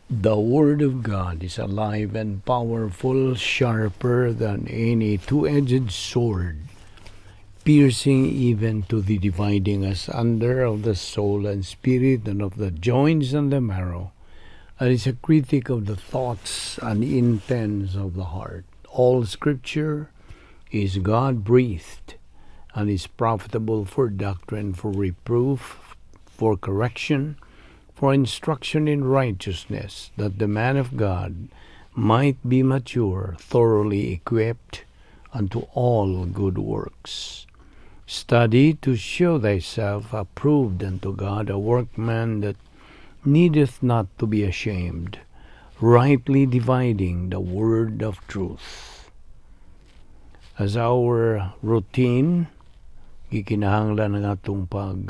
The Word of God is alive and powerful, sharper than any two-edged sword, piercing even to the dividing asunder of the soul and spirit and of the joints and the marrow, and is a critic of the thoughts and intents of the heart. All Scripture is God-breathed and is profitable for doctrine, for reproof, for correction, for instruction in righteousness, that the man of God might be mature, thoroughly equipped unto all good works. Study to show thyself approved unto God, a workman that needeth not to be ashamed, rightly dividing the word of truth. As our routine, gikinahanglan ang atong pag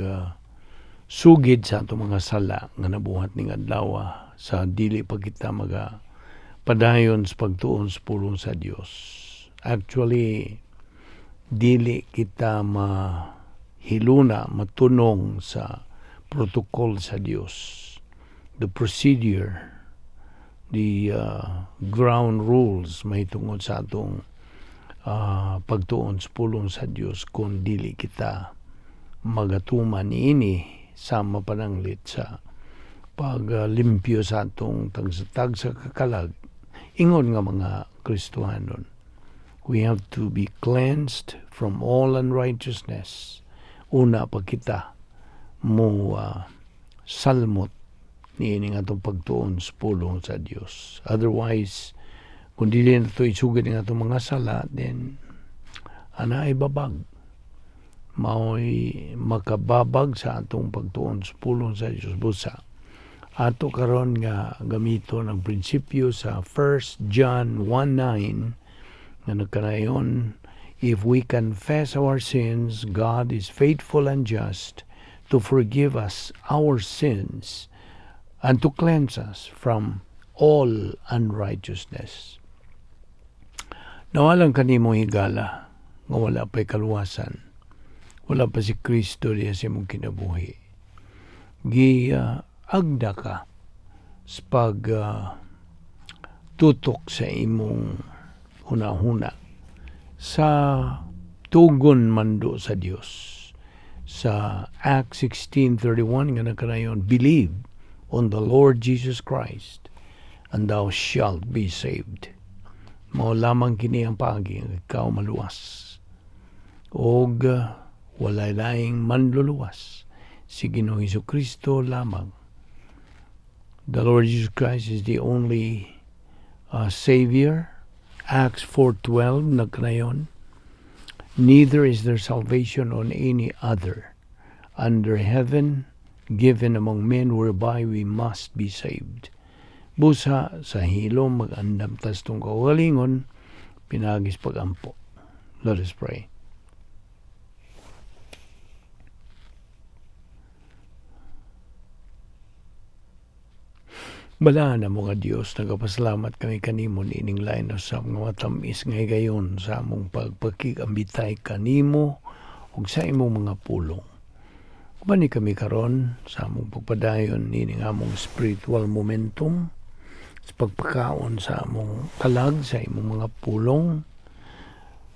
sugid sa atong mga sala nga nabuhat ning adlaw sa dili pa kita maga padayon sa pagtuon sa pulong sa Dios. Actually, dili kita mahiluna, matunong sa protocol sa Dios. The procedure, the ground rules mahitungod sa atong pagtuon sa pulong sa Dios kung dili kita magatuman niini sama pananglit sa paglimpyo sa atong tagsa-tagsa ka kalag ingon nga mga Kristohanon. We have to be cleansed from all unrighteousness. Una pa kita mo salmot niini nga atong pagtuon sa pulong sa Dios. Otherwise, kung dili na ito isugid ang atong mga sala, then ana ay babag. Mao'y makababag sa atong pagtuon sa pulong sa Dios. Busa ato karon nga gamiton ang prinsipyo sa 1 John 1:9 nga nagkanayon, "If we confess our sins, God is faithful and just to forgive us our sins and to cleanse us from all unrighteousness." Nawalang kanimo, higala, nga wala pa'y kaluwasan. Wala pa si Kristo diya sa imong kinabuhi. Gi agda ka sa pag tutok sa imong hunahuna sa tugon mando sa Dios. Sa Acts 16:31 nga nakanayon, "Believe on the Lord Jesus Christ and thou shalt be saved." Mao lamang kini ang paagi nga ikaw maluwas. Og walay laing manluluwas, si Ginoong Kristo lamang. The Lord Jesus Christ is the only Savior. Acts 4:12 nagkanayon, "Neither is there salvation on any other under heaven given among men whereby we must be saved." Busa sa hilom mag-andam tas tong kaugalingon pinaagi sa pag-ampo. Let us pray. Balaan na mga Dios, nagapasalamat kami kanimo niining lain sa mga matamis nga higayon sa among pagpakigambitay kanimo ug sa imong mga pulong. Ubani kami karon sa among pagpadayon niining among spiritual momentum sa pagpakaon sa among kalag sa imong mga pulong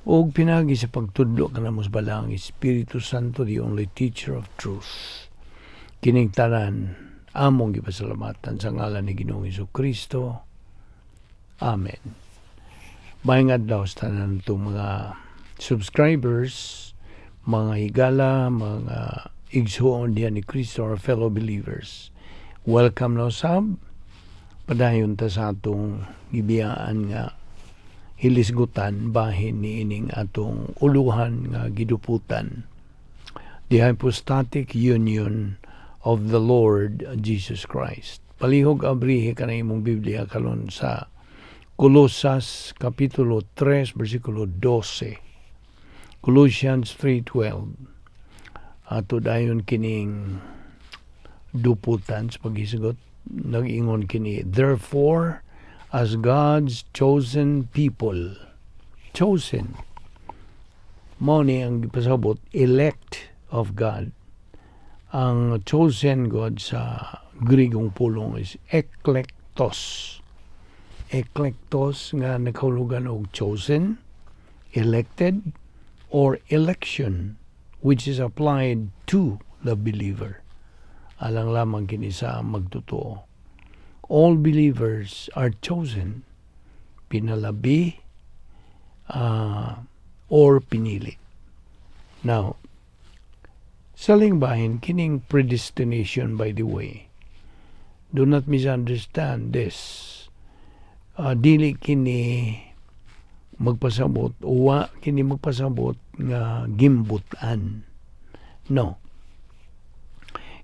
ug pinaagi sa pagtudlo kanamo sa Balaang Espiritu Santo, the only teacher of truth. Kining tanan among gipasalamatan sa ngalan ni Ginoong Kristo. Amen. Maayong adlaw sa tanan itong mga subscribers, mga higala, mga igsuon diyan ni Kristo, our fellow believers. Welcome na usab. Padayon ta sa atong gibiyaan nga hilisgutan bahin niining atong uluhan nga giduputan. The hypostatic union of the Lord Jesus Christ. Palihog abrihi ka na imong Biblia karon sa Kolosas Kapitulo 3 versikulo 12. Colossians 3:12. Ato dayon kining duputan sa paghisgot. Nag-ingon kini, "Therefore, as God's chosen people," chosen mao ni ang gipasabot, elect of God. Ang chosen God sa Grigong pulong is eklektos. Eklektos. Eklektos nga nakahulugan og chosen, elected, or election, which is applied to the believer. Alang lamang kini sa magtotoo. All believers are chosen, pinalabi, or pinili. Now, sa bahin, kining predestination, by the way, do not misunderstand this. Dili kini magpasabot, uwa kini magpasabot nga gimbutan. No.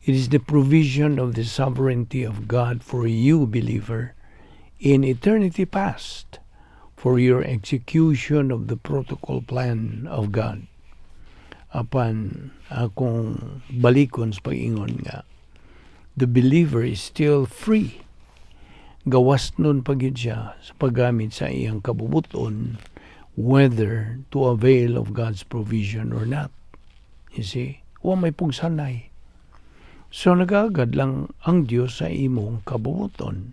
It is the provision of the sovereignty of God for you, believer, in eternity past, for your execution of the protocol plan of God. Apan akong balikon sa pag-ingon nga the believer is still free. Gawas nun pa gyud siya sa paggamit sa iyang kabubuton whether to avail of God's provision or not. You see? Wa may pugsanay. So nagagad lang ang Dios sa imong kabubuton.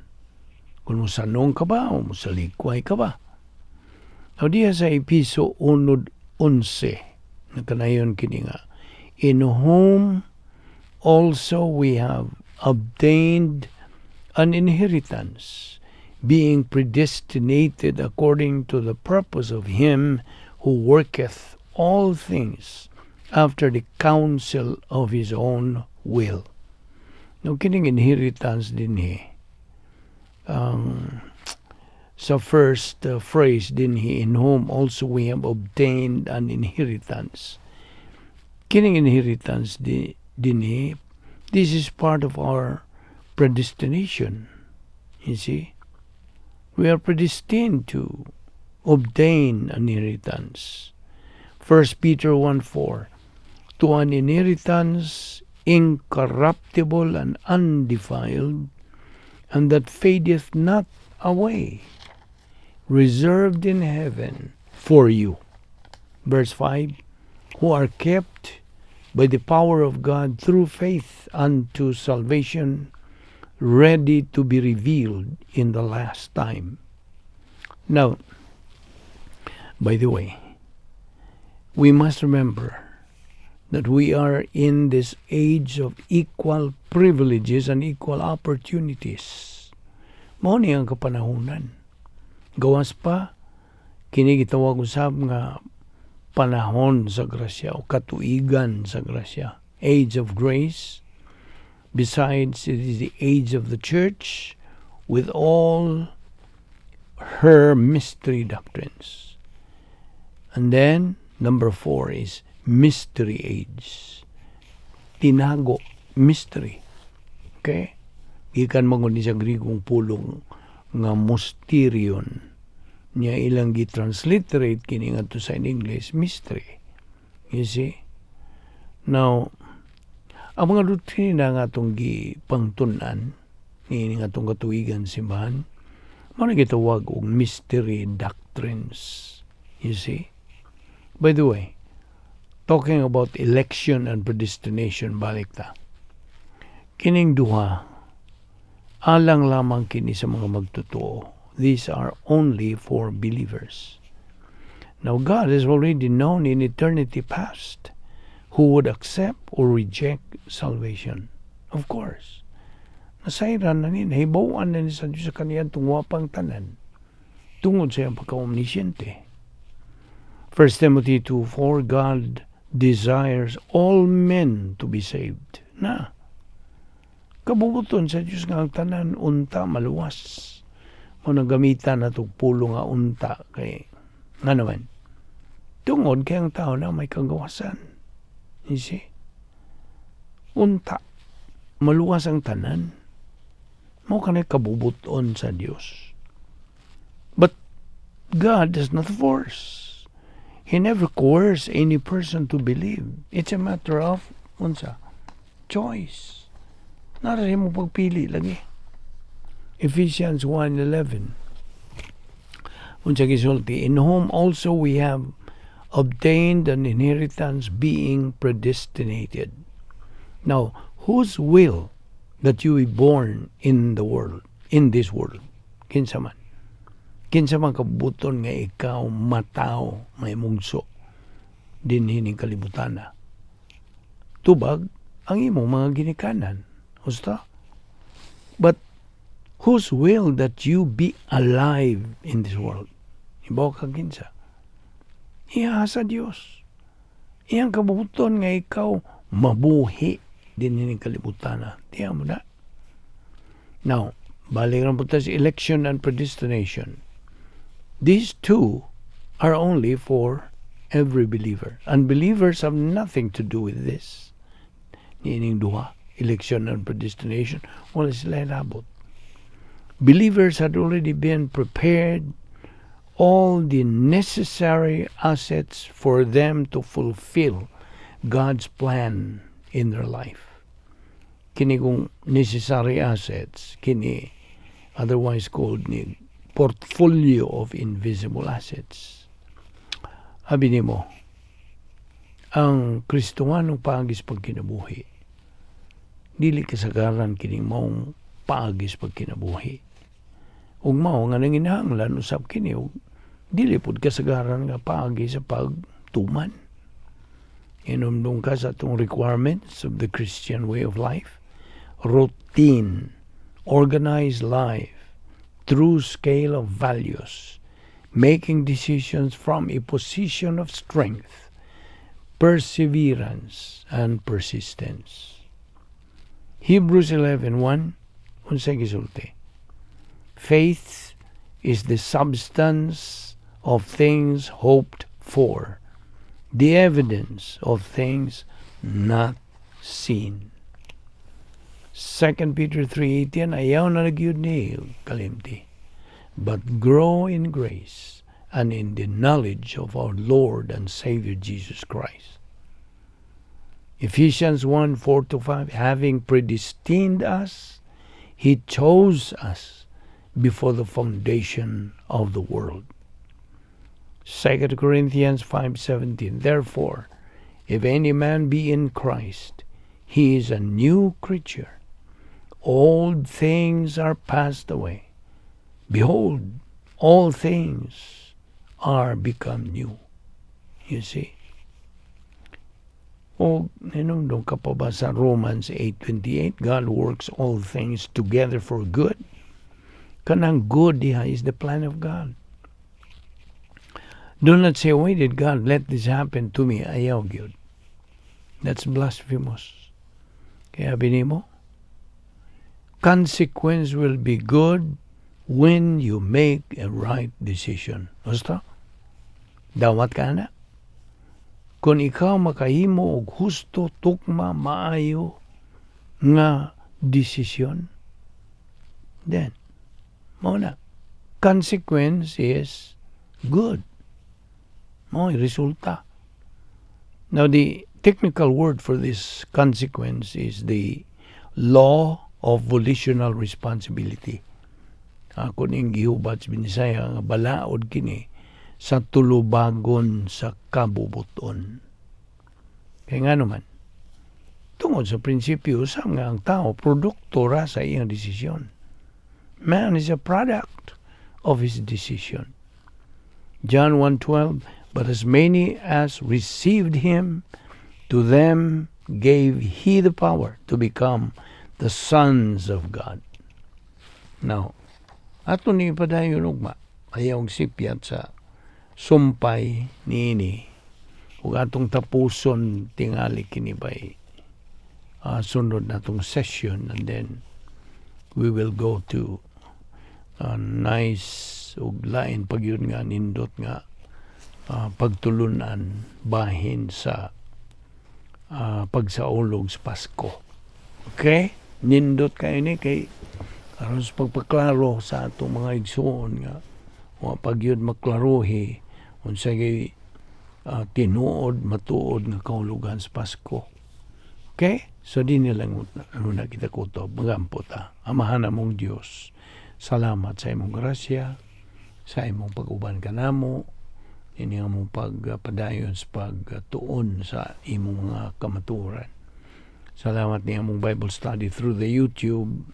Kung mosanong ka ba o mosalikway ka ba. Now diya sa Episo 1:11, nakanayon kini nga, "In whom also we have obtained an inheritance, being predestinated according to the purpose of Him who worketh all things after the counsel of His own will." No, kining inheritance dinhi, ang sa first phrase dinhi, "In whom also we have obtained an inheritance." Kining inheritance dinhi, this is part of our predestination. You see? We are predestined to obtain an inheritance. 1 Peter 1:4, "To an inheritance incorruptible and undefiled, and that fadeth not away, reserved in heaven for you." Verse 5, "Who are kept by the power of God through faith unto salvation, ready to be revealed in the last time." Now, by the way, we must remember that we are in this age of equal privileges and equal opportunities. Mao ni ang kapanahunan. Gawas pa, kini gitawag usab nga panahon sa grasya o katuigan sa grasya. Age of grace. Besides, it is the age of the church with all her mystery doctrines. And then, number four is mystery age. Tinago, mystery. Okay? Gikan man ni sa Grigong pulong nga mysterion niya, ilang gi-transliterate kini ngadto sa in English, mystery. You see? Now, ang mga doktrina nga atong gipangtun-an niini nga atong katuigan simbahan, mao na gitawag og mystery doctrines. You see? By the way, talking about election and predestination, balik ta. Kining duha, alang lamang kini sa mga magtotoo. These are only for believers. Now, God has already known in eternity past who would accept or reject salvation. Of course. Nasayran na ni, nahibaw-an na ni sa Diyos sa kaniyang wapang tanan tungod sa iyang pagka-omnisciente. 1 Timothy 2:4, "God desires all men to be saved." Na, kabubuton sa Diyos nga ang tanan unta maluwas. Mao nang gamitan na pulong nga unta kay nga naman. Tungod kay ang tao na may kagawasan. You see? Unta. Maluwas ang tanan. Mao kanay kabubuton sa Dios. But God does not force. He never coerce any person to believe. It's a matter of unsa? Choice. Nara mo pagpili lagi. Ephesians 1:11. Unsa gisulti, "In whom also we have obtained an inheritance, being predestinated." Now, whose will that you be born in the world? in this world? Kinsa man? Kinsa man kabubut-on nga ikaw matawo, mahimugso dinhi ning kalibutana? Tubag ang imong mga ginikanan. Husto? But whose will that you be alive in this world? Ibaw ka kinsa? Iya sa Dios. Iyang kabubut-on nga ikaw mabuhi dinhi ning kalibutana. Tiya mo na. Now, balik lang po tayo sa election and predestination. These two are only for every believer. Unbelievers have nothing to do with this. Niining duha, election and predestination, wala sila labot. Believers had already been prepared all the necessary assets for them to fulfill God's plan in their life. Kini kung necessary assets, kini otherwise called ni portfolio of invisible assets. Abi nimo, ang Kristohanong paagi sa pagkinabuhi, dili kasagaran kining maong paagi sa pagkinabuhi. Ug mao nga nanginahanglan usab kini og dili pud kasagaran nga paagi sa pagtuman. Hinumdum ka sa atong requirements of the Christian way of life. Routine, organized life, true scale of values, making decisions from a position of strength, perseverance, and persistence. Hebrews 11:1, unsay gisulti? Faith is the substance of things hoped for, the evidence of things not seen. 2 Peter 3:18, ayaw na gyud ni kalimti. But grow in grace and in the knowledge of our Lord and Savior Jesus Christ. Ephesians 1:4 to 5, having predestined us, He chose us before the foundation of the world. 2 Corinthians 5:17, therefore, if any man be in Christ, he is a new creature. Old things are passed away. Behold, all things are become new. You see? O hinumdum ka pa ba sa Romans 8:28, God works all things together for good? Kanang good diha is the plan of God. Do not say, "Why did God let this happen to me?" Ayaw gyud. That's blasphemous. Kaya binimo, consequence will be good when you make a right decision. Basta? Dawat ka na. Kung ikaw makahimo og husto, tukma, maayo nga desisyon, then, mao na. Consequence is good. Mao resulta. Now, the technical word for this consequence is the law of volitional responsibility. Ako ning gihubat sa Binisaya nga balaod kini sa tulubagon sa kabubuton. Kaya nga naman, tungod sa prinsipyo sa nga ang tao produkto ra sa iyang desisyon. Man is a product of his decision. John 1:12, but as many as received him, to them gave he the power to become the sons of God. Now, ato ni padayon ugma, ayaw sipyat sa sumpay niini ug atong tapuson tingali kini by sunod natong session, and then we will go to nice ug lain pag yun nga nindot nga pagtulunan bahin sa pagsaulog sa Pasko. Okay? Nindot kayo ni kay aron sa pagpaklaro sa atong mga igsuon nga wa pag yun maklaruhi unsa kay tinuod matuod nga kahulugan sa Pasko. Okay? So di nilang ano na kita kutob, magampo ta. Amahan namong Dios, salamat sa imong grasya, sa imong pag-uban kanamo, ini ang imong pagpadayon sa pagtuon sa imong mga kamatuoran. Salamat ni among Bible study through the YouTube.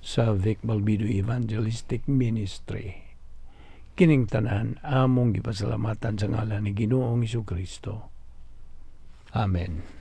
Sa Vic Balbido Evangelistic Ministry. Kining tanan among gipasalamatan sa ngalan ni Ginoong Kristo. Amen.